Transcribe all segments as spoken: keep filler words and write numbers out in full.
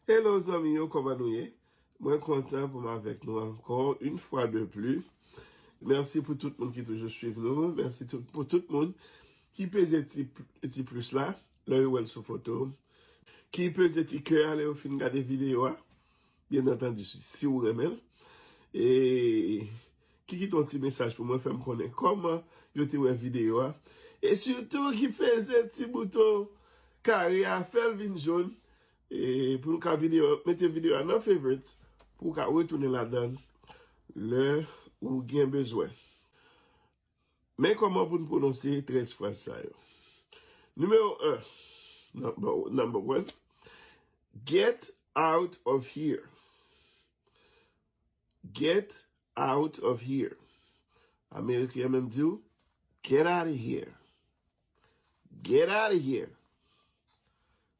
Hello zanmi yo, kòman nou ye? Mwen kontan pou m avèk nou ankò, une fois de plus. Mèsi pou tout moun ki toujou swiv nou. Mèsi tout, pou tout moun ki peze ti, ti plis la, lè yo wè l sou foto. Ki peze ti kè a, lè yo fin gade videyo a. Byen antandi, si, si w renmen l. E ki kite yon ti mesaj pou mwen, fè m konnen kòman yo te wè videyo a. E sitou ki peze ti bouton kare a, fè l vin jòn. E pou nou ka videyo, mete videyo a nan favorites, pou w ka retounen ladan l lè ou gen bezwen. Men kòman pou n pwononse trèz fraz sa yo. Nimewo en, number, number one, get out of here. Get out of here. Ameriken an menm di w, get out of here. Get out of here.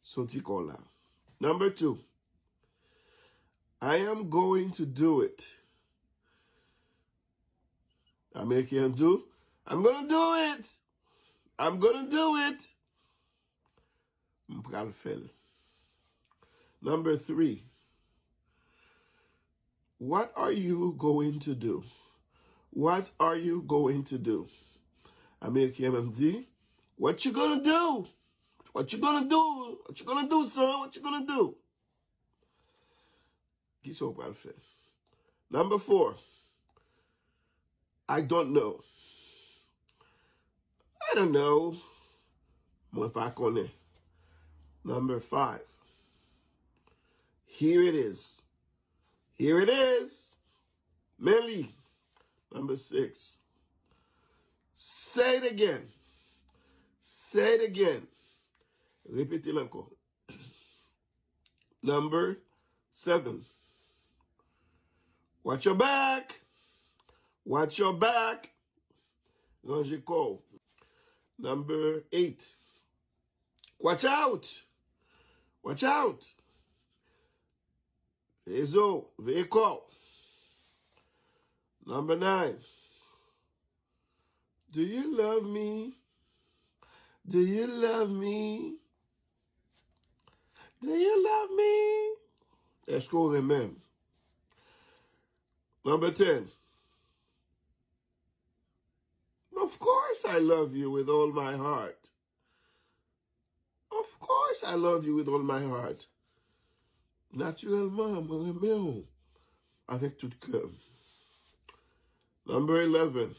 Soti kò w la. Number two, I am going to do it. Ameriken an di w, I'm gonna do it. I'm gonna do it. M pral fè l. Number three. What are you going to do? What are you going to do? Ameriken an di, what you gonna do? What you gonna do? What you gonna do, son? What you gonna do? Kisa w pral fè? Number four. I don't know. I don't know. Mwen pa konnen. Number five. Here it is. Here it is. Men li. Number six. Say it again. Say it again. Repete l ankò. Number seven. Watch your back. Watch your back. Ranje kò w. Number eight. Watch out. Watch out. Veye zo w, veye kò w. Number nine. Do you love me? Do you love me? Do you love me? Èske w renmen m? Number ten. Of course I love you with all my heart. Of course I love you with all my heart. Natirèlman, mwen renmen w avèk tout kè m. Number eleven.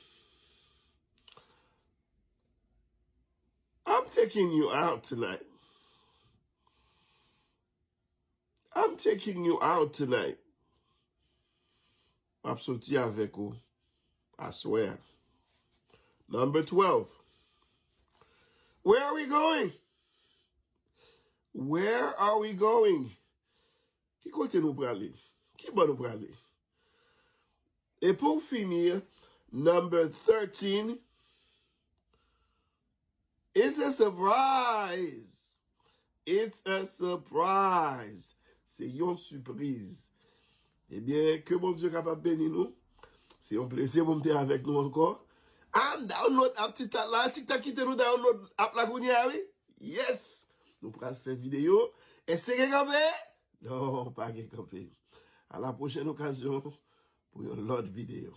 I'm taking you out tonight. I'm taking you out tonight. M ap soti avèk ou aswè a. Number twelve. Where are we going? Where are we going? Ki kote nou prale? Ki bò nou prale? E pou fini, number thirteen. It's a surprise. It's a surprise. Se yon sipriz. Ebyen, ke Bondye kapab beni nou. Se yon plezi pou m te avèk nou ankò. Ah, m download app TikTok la. TikTok kite nou download app la kounye a, wi. Yes! Nou pral fè videyo. Èske gen kanpe? Non, pa gen kanpe. A la pwochèn okazyon pou yon lòt videyo.